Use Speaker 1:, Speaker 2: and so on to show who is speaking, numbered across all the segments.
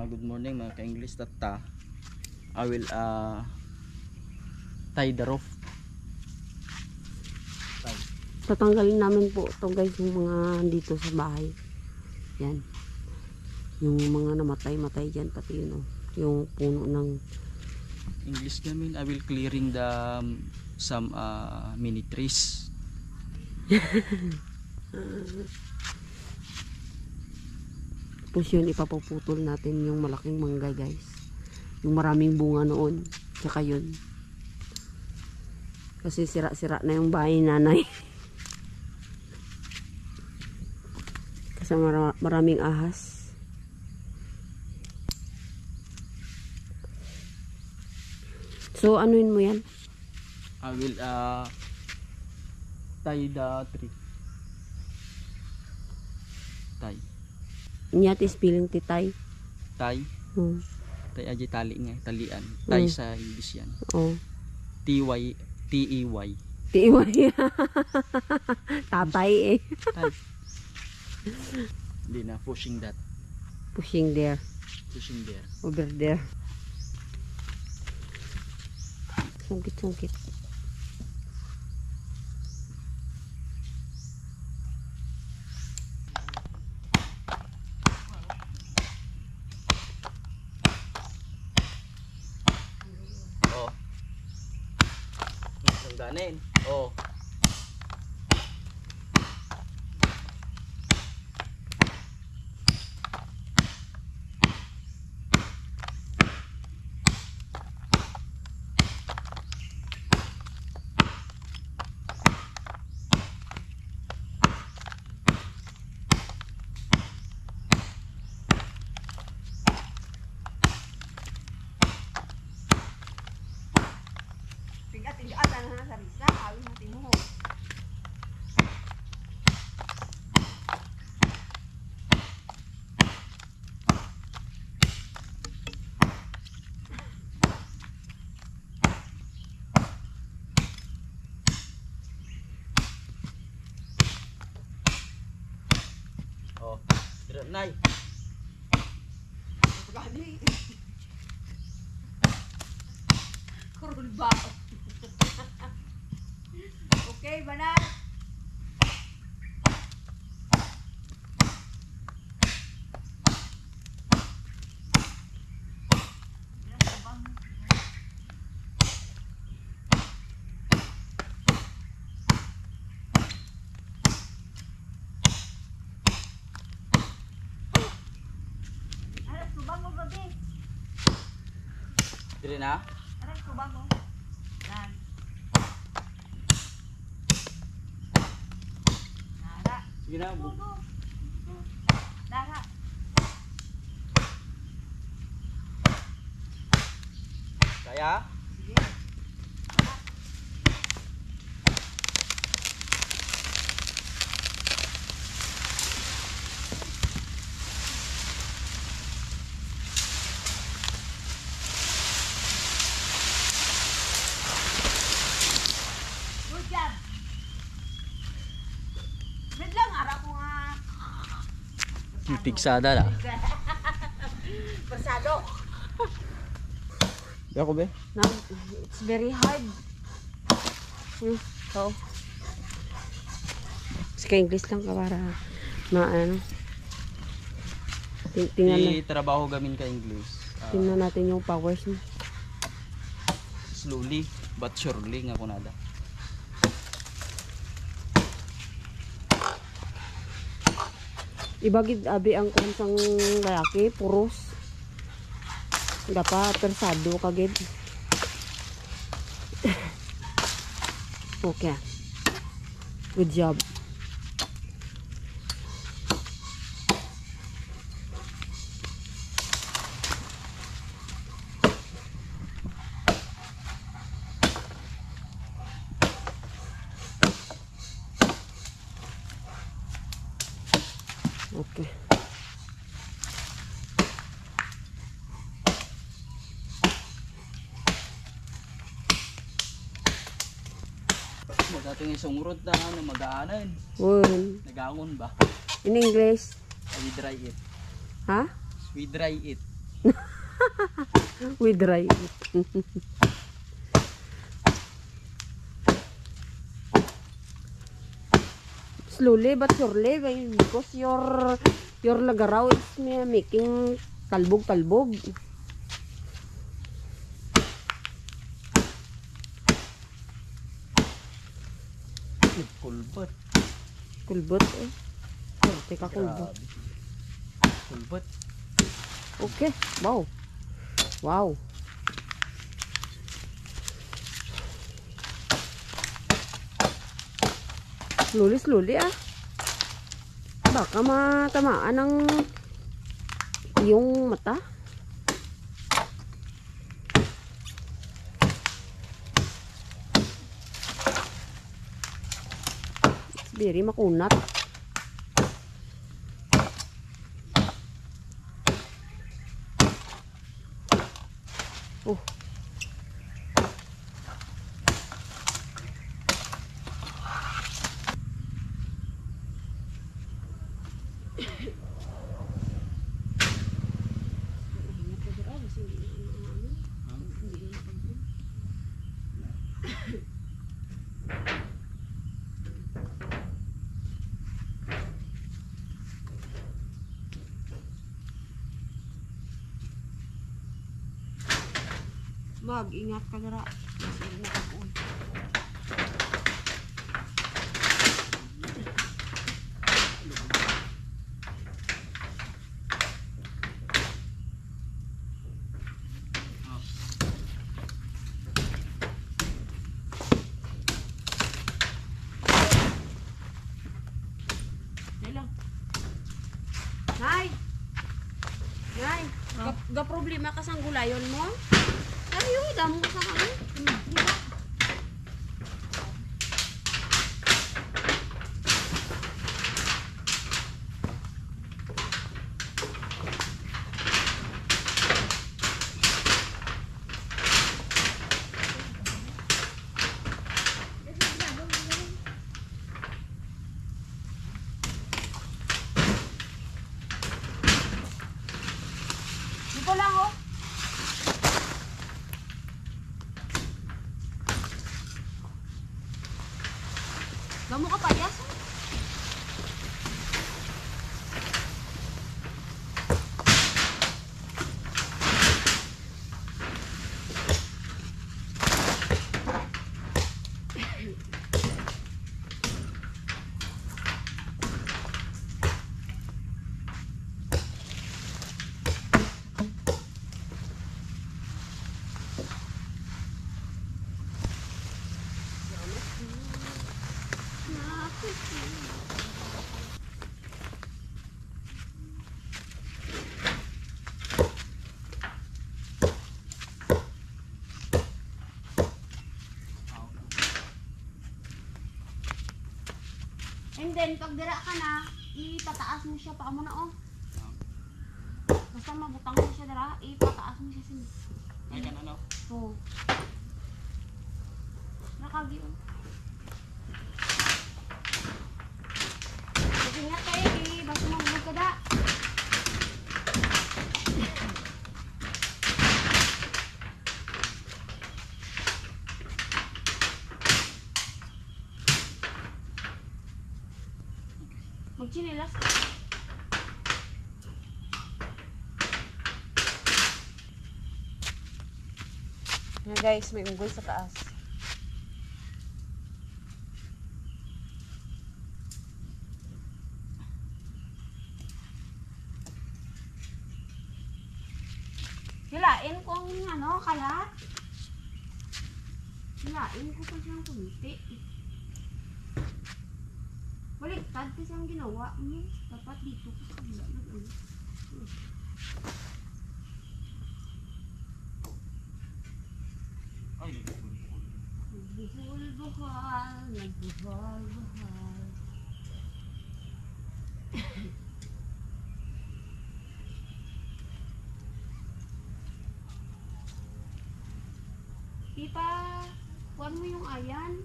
Speaker 1: Good morning mga ka-English. Tata, I will tie the roof.
Speaker 2: Tatanggalin namin po ito guys, yung mga dito sa bahay. Yan. Yung mga namatay-matay dyan, pati yun, yung puno ng
Speaker 1: English namin, I will clearing the some mini trees.
Speaker 2: Tapos yun, ipapuputol natin yung malaking mangga guys. Yung maraming bunga noon. Tsaka yun. Kasi sira-sira na yung bahay nanay. Kasi maraming ahas. So, anuin mo yan?
Speaker 1: I will tie the tree. Tie.
Speaker 2: Inyat is feeling titay.
Speaker 1: Tie. Tie aja tali nga, talian. Tie sa English yan.
Speaker 2: Oh.
Speaker 1: T-Y.
Speaker 2: T-Y. Tatay eh.
Speaker 1: Tie. Hindi na, pushing that.
Speaker 2: Pushing there.
Speaker 1: Pushing there.
Speaker 2: Over there. Sungkit-sungkit.
Speaker 1: Oh. Ganin. Oh.
Speaker 2: Tiga-tigaan na sa bisa, awin natin mo.
Speaker 1: Oh. Dire nay.
Speaker 2: Pagkali. Kurul ba? Okay, banat. Aras subang mo babi.
Speaker 1: Dire na.
Speaker 2: Aras subang mo. Yan.
Speaker 1: Sige na.
Speaker 2: Dara.
Speaker 1: Kaya?
Speaker 2: Sige. Good job. Wait lang, ara ko nga.
Speaker 1: Tigsada na.
Speaker 2: Persado.
Speaker 1: Di ako be?
Speaker 2: No, it's very hard. So, sa English lang ka para ano. Tingnan na.
Speaker 1: Trabaho gamin ka English.
Speaker 2: Tingnan natin yung powers mo.
Speaker 1: Slowly but surely nga kunada.
Speaker 2: Ibagid abi ang kansang lalaki, puros. Dapat persado kagid. Okay. Good job. Okay.
Speaker 1: Dating isang urod na mag-aanan.
Speaker 2: Nag-aangon
Speaker 1: ba?
Speaker 2: In English?
Speaker 1: We dry it.
Speaker 2: Ha?
Speaker 1: We dry it.
Speaker 2: We dry it. Slowly but surely, because your lagaraw is making kalbog-kalbog.
Speaker 1: Kulbot.
Speaker 2: Kulbot eh. Sorte ka kulbot.
Speaker 1: Kulbot.
Speaker 2: Okay, wow. Wow. Slowly ah. Baka matamaan ng yung mata. It's very makunat. Oh. Mag-ingat ka dira. Nay! Nay! Ga problema ka sang gulayon mo? Ayo, damo sa kami. Dito lang oh. Gamo ka payas? And then, pag dira ka na, itataas mo siya pa mo na oh. Basta mabutang mo siya dira, itataas mo siya sin.
Speaker 1: Ay kan ano?
Speaker 2: Oo. Nakagi oh. Ingat kayo, basta mabulog ka da. Magchinilas ka. Ayan guys, may unggoy sa taas. Hilain ko ang ano, kalat. Hilain ko pa siyang kumiti. Baliktad kasi ang ginawa mo. Dapat dito ko sa kabila ng ano.
Speaker 1: Ay,
Speaker 2: Nagbuhol-buhol, nagbuhol-buhol. Tita, kuhan mo yung ayan.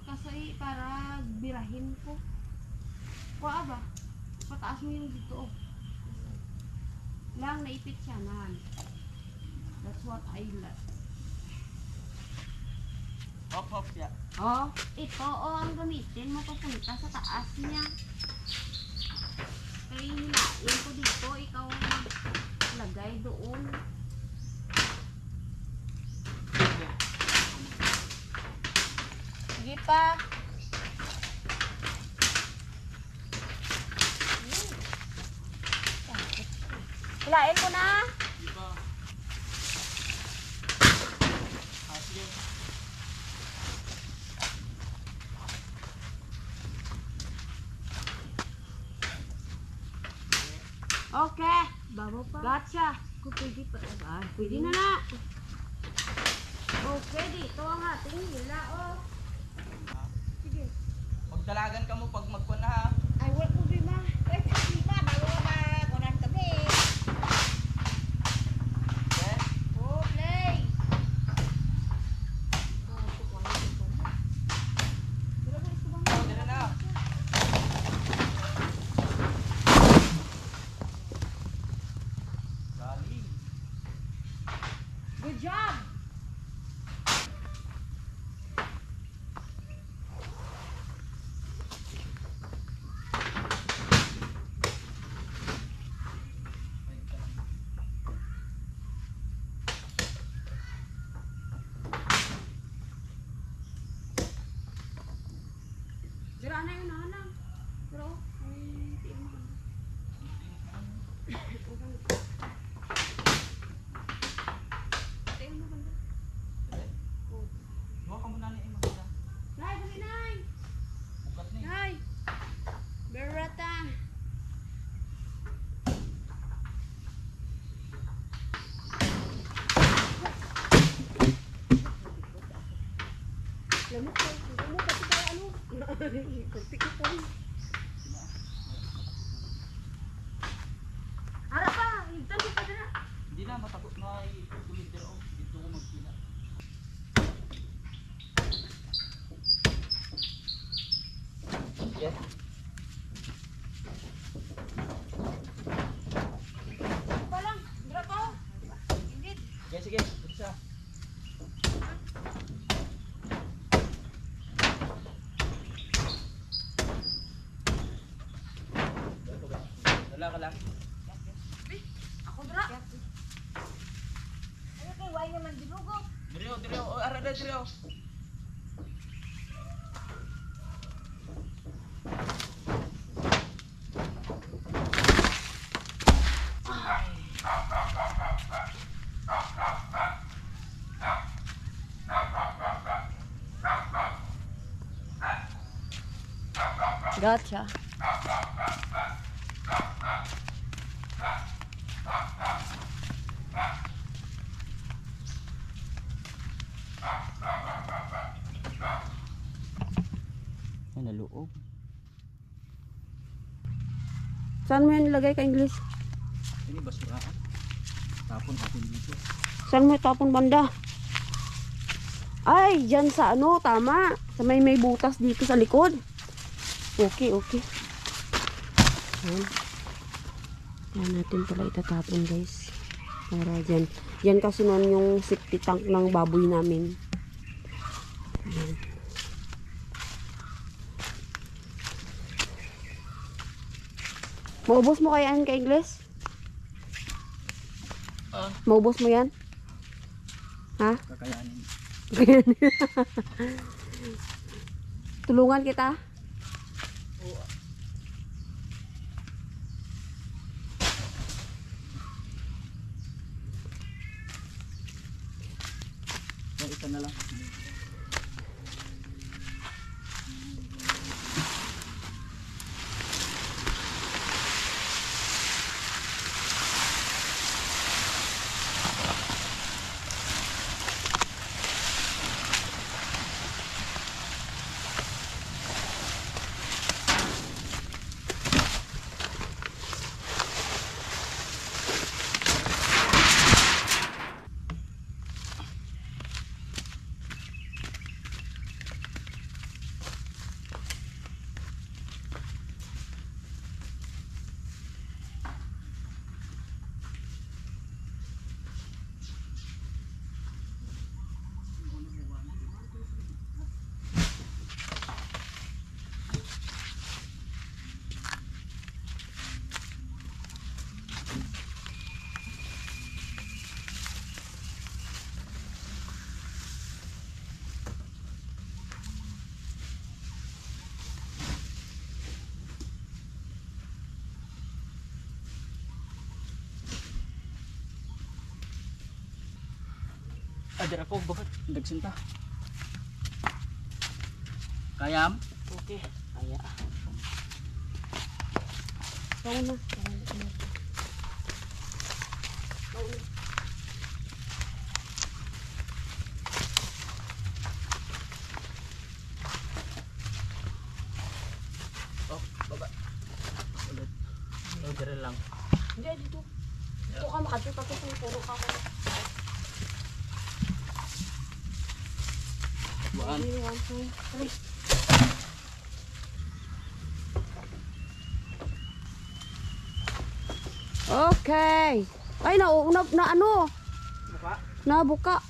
Speaker 2: Kasi para birahin ko. Kuha ba? Pataas mo yung dito oh. lang naipit siya nan. That's what I like.
Speaker 1: Hop, ya.
Speaker 2: Oh, ito ang gamitin mo papunta sa taas niya. Kaya hilain ko dito, ikaw ang lagay doon. Sige pa. Hilain ko na.
Speaker 1: Diba? Sige.
Speaker 2: Okay.
Speaker 3: Babaw pa.
Speaker 2: Gotcha.
Speaker 3: Kung pwede pa.
Speaker 2: Pwede na na. Okay, dito ang ating hila, oh.
Speaker 3: Sige.
Speaker 1: Magdalagan ka mo pag magkuhan na ha.
Speaker 3: Ay, wala ko rin ma. Ay, hindi ma. Bago kunan kami.
Speaker 1: Okay?
Speaker 2: Oh, play.
Speaker 1: Oh, dito na. Galing.
Speaker 2: Good job. Dira na yun, anak. Pero, ay, tiyan mo. Tiyan mo banda.
Speaker 1: Huwag ka muna na maganda.
Speaker 2: Nay, dali, nay.
Speaker 1: Bukat na eh.
Speaker 2: Nay. Berata.
Speaker 3: Lamok ko. Lamok kasi kaya ano. Kunti ko po.
Speaker 2: Ara pa, higtan ko pa dira.
Speaker 1: Hindi na, matakot na i-tulid dito. Dito ko magpila. Yes.
Speaker 2: Pa lang, dira pa. Indeed.
Speaker 1: Okay, sige. Bisa. Dala ka lang.
Speaker 2: Ako dira.
Speaker 3: Ano kay why naman dinugo?
Speaker 1: Diriyo. Oh, ara na diriyo.
Speaker 2: Gotcha.
Speaker 1: Ay, naloob.
Speaker 2: Saan mo yan ilagay ka English?
Speaker 1: Ini basuraan. Tapon natin dito.
Speaker 2: Saan mo itapon banda? Ay, dyan sa ano, tama. Sa may butas dito sa likod. Okay. Yan. Yan natin pala itatapon guys. Para dyan. Yan kasi noon yung safety tank ng baboy namin. Yan. Maubos mo kaya yan ka English? Maubos mo yan? Ha?
Speaker 1: Kakayanin.
Speaker 2: Tulungan kita?
Speaker 1: Yung isa na lang. Adara ko bakit dagsinta. Kayam?
Speaker 2: Okay. Kaya. Tawag na.
Speaker 1: Oh, baba. Ulit. Oh, dira lang.
Speaker 2: Hindi, dito. Dito ka makadyo. Tapos yung puro ka ko.
Speaker 1: Buan.
Speaker 2: 1, 2, 3. Okay. Ay, na ano?
Speaker 1: Buka.
Speaker 2: Nabuka.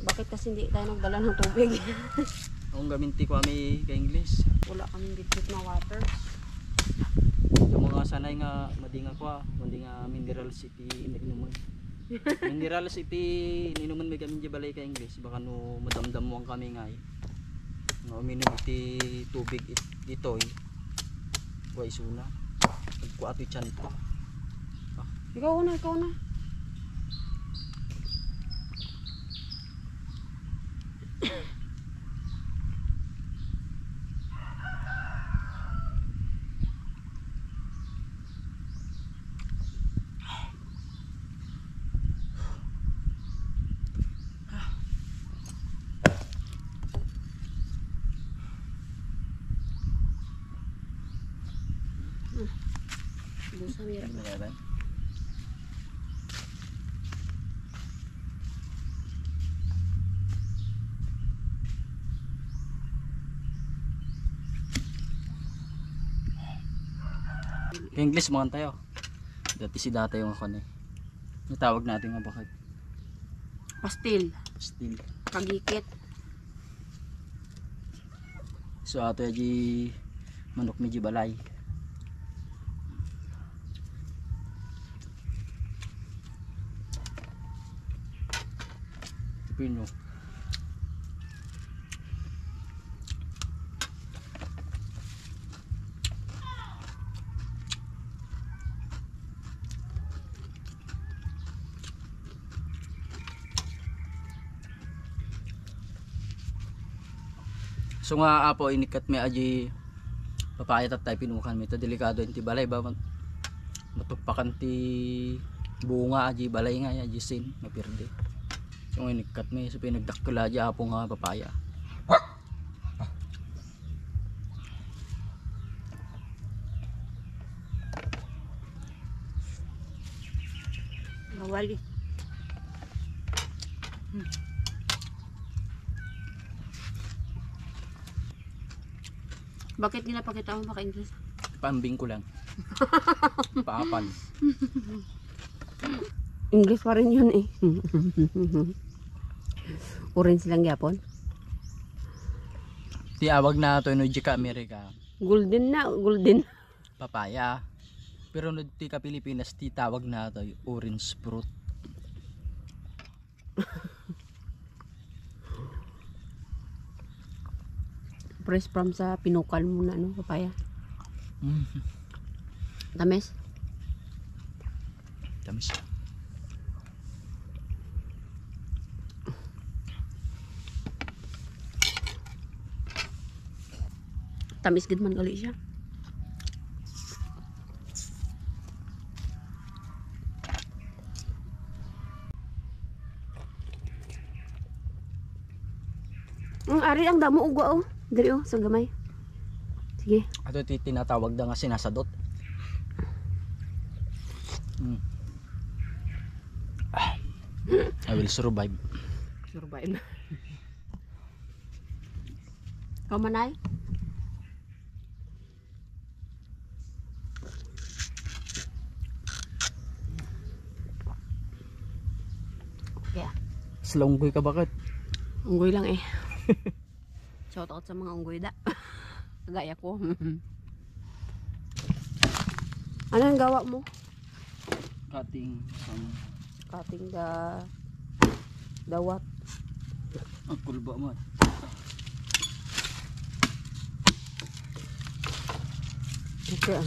Speaker 2: Bakit kasi hindi tayo nagdala ng tubig?
Speaker 1: Kung gaminti ko kami ka English.
Speaker 2: Wala kaming bitbit na water.
Speaker 1: Yung mga sanay nga madinga ko, hindi nga mineral city inuman. Mineral city inuman may kami di balay ka English. Baka no madamdam mo ang kami nga. Nga uminom iti tubig dito eh. Kuha isuna. Kuha ito chan ko.
Speaker 2: Ikaw na, ikaw na. Busa mira.
Speaker 1: English mga tayo. Dati si data yung ako ni. Natawag natin nga bakit.
Speaker 2: Pastil.
Speaker 1: Still.
Speaker 2: Kagikit.
Speaker 1: So ato yung manok medyo balay. Pino. So nga apo inikat mi aji papaya tatay pinukan mi to delikado inti balay ba matugpakan ti bunga aji balay nga aji sin mapirde. So nga inikat mi so pinagdakkala aji apo nga papaya.
Speaker 2: Bawal eh. Bakit nila pakita mo maka-English?
Speaker 1: Pambing ko lang. Paapan.
Speaker 2: English pa rin yun eh. Orange lang yapon.
Speaker 1: Tiawag na to no Jika America.
Speaker 2: Golden na, golden.
Speaker 1: Papaya. Pero no ti ka Pilipinas ti tawag na to orange fruit.
Speaker 2: Fresh from sa pinukal muna no, papaya.
Speaker 1: Mm.
Speaker 2: Tamis.
Speaker 1: Tamis.
Speaker 2: Tamis gid man gali siya. Ari ang damo ugwa oh. Diri oh, sa gamay. Sige.
Speaker 1: Ato ti tinatawag da nga sinasadot. I will survive.
Speaker 2: Survive. Kamanay? Yeah.
Speaker 1: Slonggoy ka bakit?
Speaker 2: Unggoy lang eh. Shout out sa mga unggoy da. Kagaya ko. Ano ang gawa mo?
Speaker 1: Cutting some
Speaker 2: Cutting the dawat.
Speaker 1: ang kulba mo.
Speaker 2: Okay.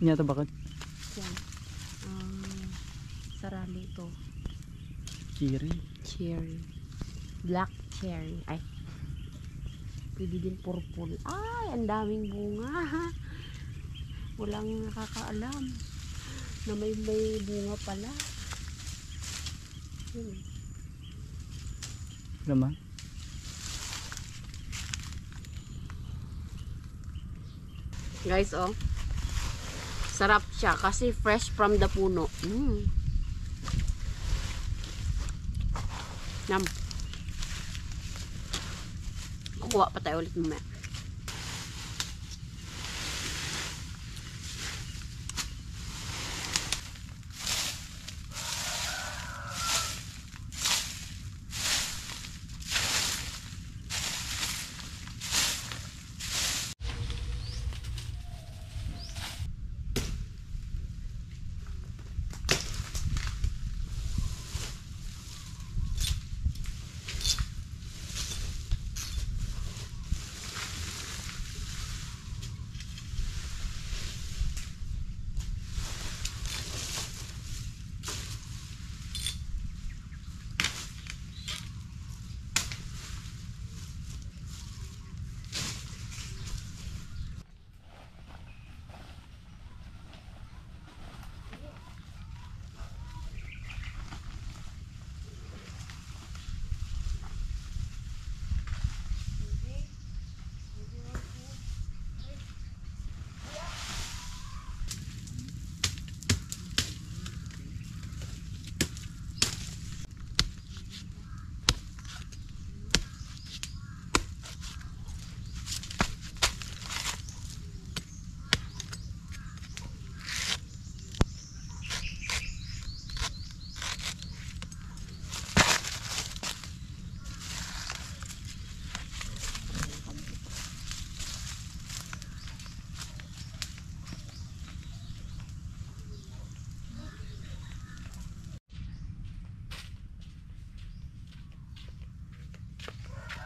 Speaker 1: Niya to bakit?
Speaker 2: Yan. Sarali ito.
Speaker 1: Cherry.
Speaker 2: Cherry. Black cherry. Ay. Pwede din purple. Ay, ang daming bunga. Walang nakakaalam na may bunga pala. Yun.
Speaker 1: Naman.
Speaker 2: Guys, oh. Sarap siya kasi fresh from the puno. Nam. Kukuha pa tayo ulit mamaya.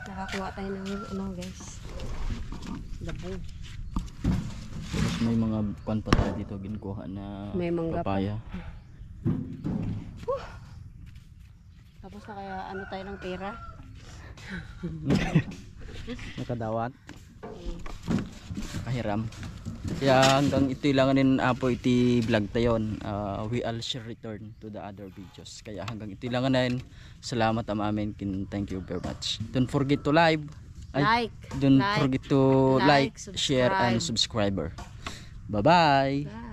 Speaker 2: Nakakuha tayo ng ano, guys. Dabo.
Speaker 1: Tapos may mga kuan pa tayo dito ginkuha na
Speaker 2: May mangga pa.
Speaker 1: papaya.
Speaker 2: Tapos na kaya ano tayo ng pera.
Speaker 1: Nakadawat. Nakahiram. Kaya hanggang ito lang din po iti vlog tayon. We all shall return to the other videos. Kaya hanggang ito lang din. Salamat amin. Thank you very much. Don't forget to don't forget to like, share and subscribe. Bye-bye.
Speaker 2: Bye.